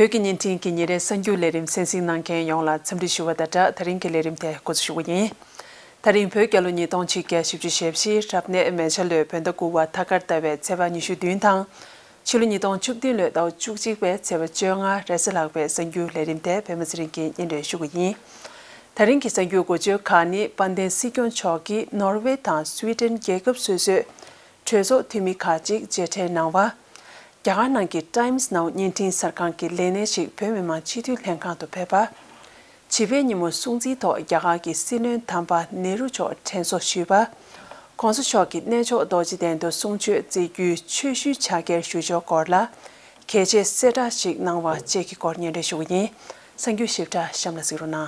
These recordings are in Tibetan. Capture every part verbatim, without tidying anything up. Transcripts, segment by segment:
བོད་ཀྱི་བརྙན་འཕྲིན་གྱི་ཉིན་རེའི་གསར་འགྱུར་ལས་རིམ་གསན་གཟིགས་གནང་མཁན་ཡོངས་ལ་འཚམས་འདྲི་ཞུ་བ་དང་སྦྲགས། ད་རིང་གི་ལས་རིམ་དེ་འགོ་འཛུགས་ཞུ་གི་ཡིན། ད་རིང་བོད་རྒྱལ་ལོ་ཉིས་སྟོང་ཆིག་བརྒྱ་བཞི་བཅུ་ཞེ་བཞི་རབ་གནས་མེ་བྱ་ལོའི་བོད་ཟླ་དགུ་བ་ཐ་སྐར་ཟླ་བའི་ཚེས་པ་ཉི་ཤུ་བདུན་དང་། ཕྱི་ལོ་ཉིས་སྟོང་བཅུ་བདུན་ལོའི་ཟླ་བ་བཅུ་གཅིག་པའི་ཚེས་པ་བཅོ་ལྔ་རེས་གཟའ་ལྷག་པའི་གསར་འགྱུར་ལས་རིམ་དེ་པད་མ་ཚེ་རིང་གིས་སྙན་སྒྲོན་ཞུ་གི་ཡིན། ད་རིང་གི་གསར་འགྱུར་འགོ་བརྗོད་ཁག་ནི། དཔལ་ལྡན་སྲིད་སྐྱོང་མཆོག་གིས་ནོར་ཝེ་དང་སུའེ་ཏེན་རྒྱལ་ཁབ་སོ་སོའི་གྲོས་ཚོགས་འཐུས་མི་ཁག་ཅིག་མཇལ་འཕྲད་གནང་བ། རྒྱ་གར་ནང་གི་Times Now བརྙན་འཕྲིན་གསར་ཁང་གི་ལས་སྣེ་ཞིག་བོད་མི་མང་སྤྱི་འཐུས་ལྷན་ཁང་དུ་ཕེབས་པ། བྱིས་པའི་ཉིན་མོ་སྲུང་བརྩིའི་ཐོག་རྒྱ་གར་གྱི་སྲིད་བློན་དམ་པ་ནེ་རུ་མཆོག་དྲན་གསོ་ཞུས་པ། ྋགོང་ས་མཆོག་གི་གནས་མཆོག་རྡོ་རྗེ་གདན་དུ་གསུང་ཆོས་བསྩལ་རྒྱུའི་ཆོས་ཞུའི་ཕྱག་འཁྱེར་ཞུ་ཕྱོགས་སྐོར་ལ་གལ་ཆེའི་གསལ་བསྒྲགས་ཤིག་གནང་བ་བཅས་ཀྱི་སྐོར་སྙན་སྒྲོན་ཞུ་གི་ཡིན། གསར་འགྱུར་ཞིབ་ཕྲ་གཤམ་ལ་གཟིགས་རོགས་གནང་།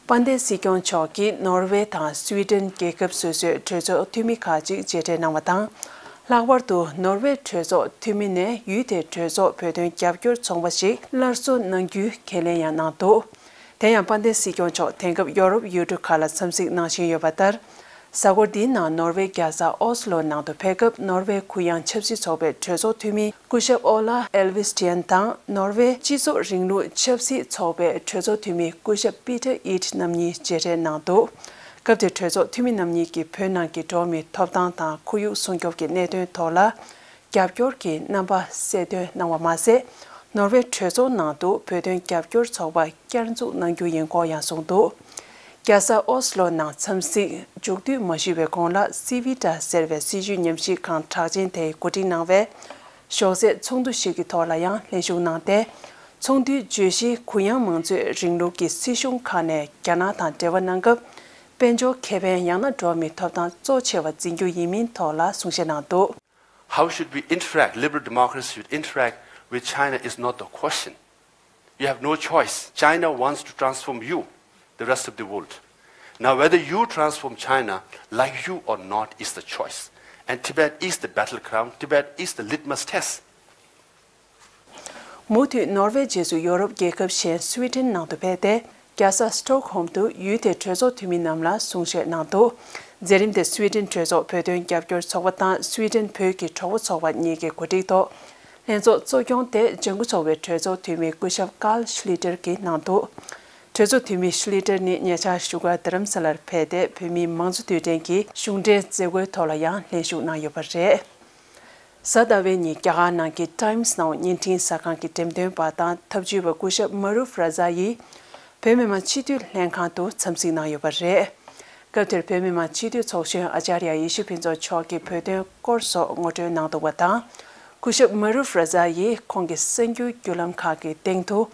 དཔལ་ལྡན་སྲིད་སྐྱོང་མཆོག་གིས་ནོར་ཝེ་དང་སུའེ་ཏེན་རྒྱལ་ཁབ་སོ་སོའི་གྲོས་ཚོགས་འཐུས་མི་ཁག་ཅིག་མཇལ་འཕྲད་གནང་བ་དང་། ལྷག་པར་དུ་ནོར་ཝེ་གྲོས་ཚོགས་འཐུས་མི་ནས་ཡུལ་དེའི་གྲོས་ཚོགས་བོད་དོན་རྒྱབ་སྐྱོར་ཚོགས་པ་ཞིག་སླར་གསོ་གནང་རྒྱུའི་ཁས་ལེན་ཡང་གནང་འདུག་དེ་ཡང་དཔལ་ལྡན་སྲིད་སྐྱོང་མཆོག་དེང་སྐབས་ཡོ་རོབ་ཡུལ་གྲུ་ཁག་ལ་འཚམས་གཟིགས་གནང་བཞིན་ཡོད་པ་ལྟར། གཟའ་འཁོར་འདིའི་ནང་ནོར་ཝེ་རྒྱལ་ས་ཨོ་སི་ལོ་ནང་དུ་ཕེབས་སྐབས། ནོར་ཝེ་གུ་ཡངས་ཆབ་སྲིད་ཚོགས་པའི་གྲོས་ཚོགས་འཐུས་མི་སྐུ་ཞབས་ཨོ་ལ་ཨེལ་ཝིས་ཏི་ཡན་དང་། ནོར་ཝེ་སྤྱི་ཚོགས་རིང་ལུགས་ཆབ་སྲིད་ཚོགས་པའི་གྲོས་ཚོགས་འཐུས་མི་སྐུ་ཞབས་པི་ཏར་ཨིད་རྣམ་གཉིས་མཇལ་འཕྲད་གནང་འདུག་སྐབས་དེར་གྲོས་ཚོགས་འཐུས་མི་རྣམ་གཉིས་ཀྱིས་བོད་ནང་གི་འགྲོ་བ་མིའི་ཐོབ་ཐང་དང་ཁོར་ཡུག་སྲུང་སྐྱོབ་ཀྱི་གནད་དོན་ཐོག་ལ། རྒྱབ་སྐྱོར་གྱི་རྣམ་པ་གསལ་སྟོན་གནང་བ་མ་ཟད། ནོར་ཝེ་གྲོས་ཚོགས་ནང་དུ་བོད་དོན་རྒྱབ་སྐྱོར་ཚོགས་པ་བསྐྱར་འཛུགས་གནང་རྒྱུ་ཡིན་སྐོར་ཡང་གསུངས་འདུག་རྒྱལ་ས་ཨོ་སི་ལོ་ནང་འཚམས་གཟིགས་མཇུག་བསྡུ་མ་ཞུས་པའི་གོང་ལ་སི་ཝི་ཏྲ་ཟེར་བའི་སྲིད་བྱུས་ཉམས་ཞིབ་ཁང་གྲགས་ཅན་དེས་གོ་སྒྲིག་གནང་བའི་ཞོགས་ཟས་ཚོགས་འདུ་ཞིག་གི་ཐོག་ལ་ཡང་ལྷན་ཞུགས་གནང་སྟེ། ཚོགས་འདུའི་བརྗོད་གཞི་གུ་ཡངས་མང་གཙོའི་རིང་ལུགས་ཀྱི་སྲིད་གཞུང་ཁག་ནས་རྒྱ་ནག་དང་འབྲེལ་བ་གནང་སྐབས། དཔལ་འབྱོར་ཁེ་ཕན་ཡང་ན་འགྲོ་བ་མིའི་ཐོབ་ཐང་གཙོ་ཆེ་བ་འཛིན་རྒྱུ་ཡིན་མིན་ཐོག་ལ་གསུང་བཤད་གནང་འདུག How should we interact? Liberal democracy should interact with China is not the question. You have no choice. China wants to transform you, the rest of the world. Now, whether you transform China like you or not is the choice. And Tibet is the battleground. Tibet is the litmus test. མུ་མཐུད་ནོར་ཝེ་རྗེས་སུ་ཡོ་རོབ་རྒྱལ་ཁབ་གཞན་སུའི་ཏན་ནང་དུ་ཕེབས་ཏེ། རྒྱལ་ས་སི་ཊོག་ཧོམ་དུ་ཡུལ་དེའི་གྲོས་ཚོགས་འཐུས་མི་རྣམས་ལ་གསུང་བཤད་གནང་འདུག་མཛད་རིམ་དེ་སུའི་ཏན་གྲོས་ཚོགས་བོད་དོན་རྒྱབ་སྐྱོར་ཚོགས་པ་དང་སུའི་ཏན་བོད་ཀྱི་གྲོགས་པོ་ཚོགས་པ་གཉིས་ཀྱིས་གོ་སྒྲིག་ཐོག་ལྷན་ཚོགས་གཙོ་སྐྱོང་དེ་ལྗང་ཁུ་ཚོགས་པའི་གྲོས་ཚོགས་འཐུས་མི་སྐུ་ཞབས་ཀཱལ་ཤི་ལི་ཏེར་གྱིས་གནང་འདུག་གྲོས་ཚོགས་འཐུས་མི་ཤི་ལི་ཏེར་ནི་ཉེ་ཆར་བཞུགས་སྒར་རྡ་རམ་ས་ལར་ཕེབས་ཏེ། བོད་མིའི་མང་གཙོ་དུས་དྲན་གྱི་གཞུང་འབྲེལ་མཛད་སྒོའི་ཐོག་ལ་ཡང་ལྷན་ཞུགས་གནང་ཡོད་པ་རེད། གཟའ་ཟླ་བའི་ཉིན་རྒྱ་གར་ནང་གི་Times Now བརྙན་འཕྲིན་གསར་ཁང་གི་འགྲེམས་སྟོན་པ་དང་ཐབས་ཇུས་པ་སྐུ་ཞབས་མ་རུབ་ར་ཛ་ཡིས་བོད་མི་མང་སྤྱི་འཐུས་ལྷན་ཁང་དུ་འཚམས་གཟིགས་གནང་ཡོད་པ་རེད། སྐབས་དེར་བོད་མི་མང་སྤྱི་འཐུས་ཚོགས་གཞོན་ཨ་ཅཱརྱ་ཡེ་ཤེས་ཕུན་ཚོགས་མཆོག་གིས་བོད་དོན་སྐོར་སོགས་ངོ་སྤྲོད་གནང་འདུག་པ་དང་། སྐུ་ཞབས་མ་རུབ་ར་ཛ་ཡིས་ཁོང་གི་གསར་འགྱུར་བརྒྱུད་ལམ་ཁག་གི་སྟེང་དུ།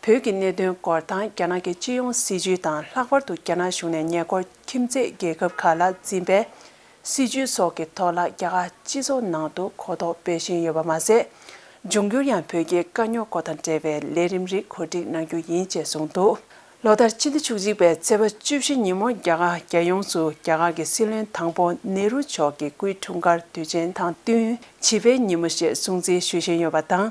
བོད་ཀྱི་གནད་དོན་སྐོར་དང་། རྒྱ་ནག་གི་སྤྱི་ཡོངས་སྲིད་བྱུས་དང་། ལྷག་པར་དུ་རྒྱ་ནག་གཞུང་ནས་ཉེ་འཁོར་ཁྱིམ་མཚེས་རྒྱལ་ཁབ་ཁག་ལ་འཛིན་པའི་སྲིད་བྱུས་སོགས་ཀྱི་ཐོག་ལ་རྒྱ་གར་སྤྱི་ཚོགས་ནང་དུ་གོ་རྟོགས་སྤེལ་བཞིན་ཡོད་པ་མ་ཟད། འབྱུང་འགྱུར་ཡང་བོད་རྒྱའི་དཀའ་རྙོག་སྐོར་དང་འབྲེལ་བའི་ལས་རིམ་རིགས་གོ་སྒྲིག་གནང་རྒྱུ་ཡིན་ཅེས་གསུངས་འདུག་ལོ་ལྟར་སྤྱི་ཟླ་བཅུ་གཅིག་པའི་ཚེས་པ་བཅུ་བཞི་ཉིན་མོ་རྒྱ་གར་རྒྱལ་ཡོངས་སུ་རྒྱ་གར་གྱི་སྲིད་བློན་དང་པོ་ནེ་རུ་མཆོག་གི་སྐུའི་འཁྲུངས་སྐར་དུས་ཆེན་དང་བསྟུན་བྱིས་པའི་ཉིན་མོ་ཞེས་སྲུང་བརྩི་ཞུ་བཞིན་ཡོད་པ་དང་།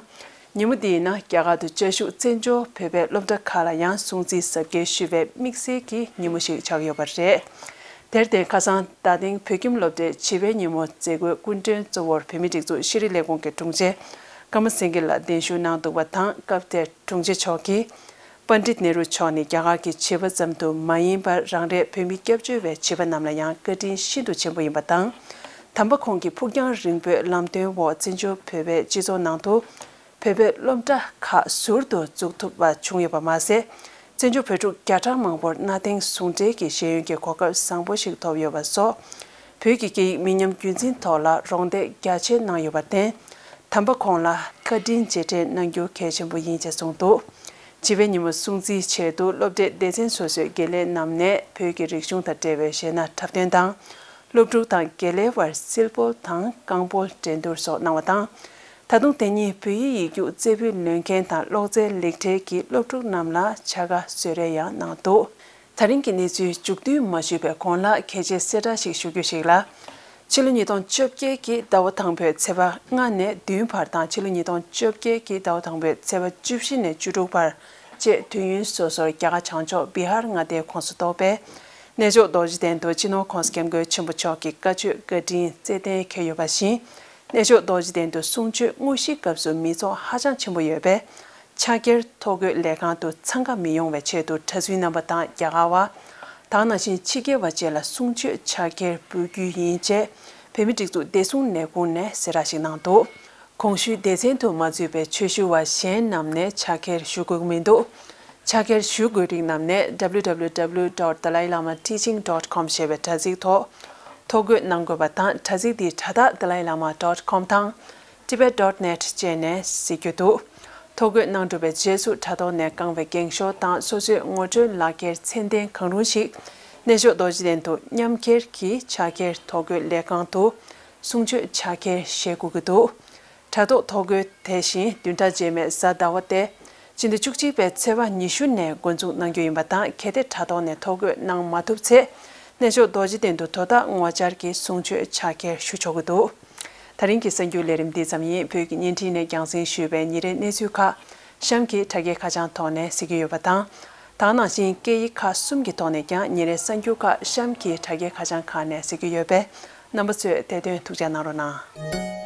ཉིན་མོ་འདིའི་ནང་རྒྱ་གར་དུ་བཅའ་བཞུགས་བཙན་བྱོལ་བོད་པའི་སློབ་གྲྭ་ཁག་ལ་ཡང་སྲུང་བརྩི་གཟབ་རྒྱས་ཞུ་བའི་དམིགས་བསལ་གྱི་ཉིན་མོ་ཞིག་ཆགས་ཡོད་པ་རེད། དེར་བརྟེན་ཁ་སང་རྡ་སྟེང་བོད་ཁྱིམ་སློབ་གྲྭའི་བྱིས་པའི་ཉིན་མོ་མཛད་སྒོའི་སྐུ་མགྲོན་གཙོ་བོར་བོད་མིའི་སྒྲིག་འཛུགས་ཤེས་རིག་ལས་ཁུངས་ཀྱི་དྲུང་ཆེ་ཀརྨ་སེང་གེ་ལགས་གདན་ཞུ་གནང་འདུག་པ་དང་། སྐབས་དེར་དྲུང་ཆེ་མཆོག་གིས། པཎྜི་ཏ་ནེ་རུ་མཆོག་ནི་རྒྱ་གར་གྱི་བྱིས་པ་ཙམ་དུ་མ་ཡིན་པར། རང་རེའི་བོད་མི་སྐྱབས་བཅོལ་བའི་བྱིས་པ་རྣམས་ལ་ཡང་བཀའ་དྲིན་ཤིན་ཏུ་ཆེན་པོ་ཡིན་པ་དང་། དམ་པ་ཁོང་གི་ཕུགས་རྒྱང་རིང་པོའི་ལམ་སྟོན་འོག་བཙན་བྱོལ་བོད་པའི་སྤྱི་ཚོགས་ནང་དུ། བོད་པའི་སློབ་གྲྭ་ཁག་ཟུར་དུ་བཙུགས་ཐུབ་པ་བྱུང་ཡོད་པ་མ་ཟད། བཙན་བྱོལ་བོད་ཕྲུག་བརྒྱ་ཕྲག་མང་པོར་གནའ་དེང་ཟུང་འབྲེལ་གྱི་ཤེས་ཡོན་གྱི་གོ་སྐབས་བཟང་པོ་ཞིག་ཐོབ་ཡོད་པ་སོགས། བོད་ཀྱི་སྐད་ཡིག་མི་ཉམས་རྒྱུན་འཛིན་ཐོག་ལ་རོགས་འདེགས་རྒྱ་ཆེ་གནང་ཡོད་པར་བརྟེན། དམ་པ་ཁོང་ལ་བཀའ་དྲིན་རྗེས་དྲན་གནང་རྒྱུ་གལ་ཆེན་པོ་ཡིན་ཅེས་གསུངས་འདུག་བྱིས་པའི་ཉིན་མོ་སྲུང་བརྩིའི་ཆེད་དུ་སློབ་གྲྭའི་སྡེ་ཚན་སོ་སོའི་དགེ་ལས་རྣམས་ནས་བོད་ཀྱི་རིག་གཞུང་དང་འབྲེལ་བའི་གཞས་སྣ་འཁྲབ་སྟོན་དང་། སློབ་ཕྲུག་དང་དགེ་ལས་བར་སིལ་སྤོལ་དང་རྐང་སྤོལ་འགྲན་བསྡུར་སོགས་གནང་བ་དང་། ད་དུང་དེ་ཉིན་བོད་ཡིག་ཡིག་རྒྱུགས་རྩེ་ཕུད་ལོན་མཁན་དང་ཀློག་རྩལ་ལེགས་གྲས་ཀྱི་སློབ་ཕྲུག་རྣམས་ལ་བྱ་དགའ་གསོལ་རས་ཡང་གནང་འདུག་དེ་རིང་གི་གནས་ཚུལ་མཇུག་བསྡུ་མ་ཞུས་པའི་གོང་ལ་གལ་ཆེའི་གསལ་བསྒྲགས་ཤིག་ཞུ་རྒྱུ་ཞིག་ལ། ཕྱི་ལོ་ཉིས་སྟོང་བཅོ་བརྒྱད་ཀྱི་ཟླ་བ་དང་པོའི་ཚེས་པ་ལྔ་ནས་བདུན་བར་དང་། ཕྱི་ལོ་ཉིས་སྟོང་བཅོ་བརྒྱད་ཀྱི་ཟླ་བ་དང་པོའི་ཚེས་པ་བཅུ་བཞི་ནས་བཅུ་དྲུག་བར་བཅས། དུས་ཡུན་སོ་སོར་རྒྱ་གར་བྱང་ཕྱོགས་བི་ཧར་མངའ་སྡེའི་ཁོངས་སུ་གཏོགས་པའི་གནས་མཆོག་རྡོ་རྗེ་གདན་དུ་སྤྱི་ནོར་༧གོང་ས་༧སྐྱབས་མགོན་ཆེན་པོ་མཆོག་གི་བཀའ་ཆོས་བཀའ་དྲིན་སྩལ་གཏན་འཁེལ་ཡོད་པ་བཞིན། གནས་མཆོག་རྡོ་རྗེ་གདན་དུ་གསུང་ཆོས་དངོས་གཞིའི་སྐབས་སུ་མི་ཚོགས་ཧ་ཅང་ཆེན་པོ་ཡོད་པས། ཕྱག་འཁྱེར་ཐོ་འགོད་ལས་ཁང་དུ་འཚང་ཁ་མི་ཡོང་བའི་ཆེད་དུ་གྲྭ་བཙུན་རྣམ་པ་དང་རྒྱ་གར་བ། ད་ག་ནང་བཞིན་ཕྱི་རྒྱལ་བ་བཅས་ལ་གསུང་ཆོས་ཕྱག་འཁྱེར་འབུལ་རྒྱུ་ཡིན་ཅེས་བོད་མིའི་སྒྲིག་འཛུགས་བདེ་སྲུང་ལས་ཁུངས་ནས་གསལ་བསྒྲགས་ཤིག་གནང་འདུག་གོང་ཞུས་སྡེ་ཚན་དུ་མ་ཚུད་པའི་ཆོས་ཞུ་བ་གཞན་རྣམས་ནས་ཕྱག་འཁྱེར་ཞུ་དགོས་ཀྱི་མི་འདུག་ཕྱག་འཁྱེར་ཞུ་དགོས་རིགས་རྣམས་ནས་W W W dot dalai lama teaching dot com ཞེས་པའི་དྲ་ཚིགས་ཐོག་ཐོ་འགོད་གནང་དགོས་པ་དང་། དྲ་ཚིགས་འདི་དྲ་ཐག་dalai lama dot com དང་tibet dot net བཅས་ནས་གཟིགས་རྒྱུ་འདུག་ཐོ་འགོད་གནང་གྲུབ་པའི་རྗེས་སུ་དྲ་ཐོག་ནས་བཀང་བའི་འགེངས་ཤོག་དང་སོ་སོའི་ངོ་སྤྲོད་ལག་འཁྱེར་ཚད་ལྡན་གང་རུང་ཞིག་གནས་མཆོག་རྡོ་རྗེ་གདན་དུ་མཉམ་འཁྱེར་གྱིས་ཕྱག་འཁྱེར་ཐོ་འགོད་ལས་ཁང་དུ་གསུང་ཆོས་ཕྱག་འཁྱེར་བཞེས་དགོས་ཀྱི་འདུག་དྲ་ཐོག་ཐོ་འགོད་དེ་བཞིན་བདུན་ཕྲག་རྗེས་མའི་གཟའ་ཟླ་བ་སྟེ། སྤྱི་ཟླ་བཅུ་གཅིག་པའི་ཚེས་པ་ཉི་ཤུ་ནས་འགོ་འཛུགས་གནང་རྒྱུ་ཡིན་པ་དང་། གལ་ཏེ་དྲ་ཐོག་ནས་ཐོ་འགོད་གནང་མ་ཐུབ་ཚེ། གནས་མཆོག་རྡོ་རྗེ་གདན་དུ་དོ་བདག་ངོ་བཅར་གྱིས་གསུང་ཆོས་ཕྱག་འཁྱེར་ཞུ་ཆོག་གི་འདུག་ད་རིང་གི་གསར་འགྱུར་ལས་རིམ་འདི་ཙམ་ཡིན། བོད་ཀྱི་བརྙན་འཕྲིན་ནས་རྒྱང་སྲིང་ཞུས་པའི་ཉིན་རེའི་གནས་ཚུལ་ཁག་གཤམ་གྱི་དྲ་རྒྱའི་ཁ་བྱང་ཐོག་ནས་གཟིགས་ཀྱི་ཡོད་པ་དང་། ད་ག་ནང་བཞིན་སྐད་ཡིག་ཁག་གསུམ་གྱི་ཐོག་ནས་ཀྱང་ཉིན་རེའི་གསར་འགྱུར་ཁག་གཤམ་གྱི་དྲ་རྒྱའི་ཁ་བྱང་ཁག་ནས་གཟིགས་ཀྱི་ཡོད་པས། རྣམ་པ་ཚོས་དེ་དོན་ཐུགས་འཇགས་གནང་རོགས་གནང་།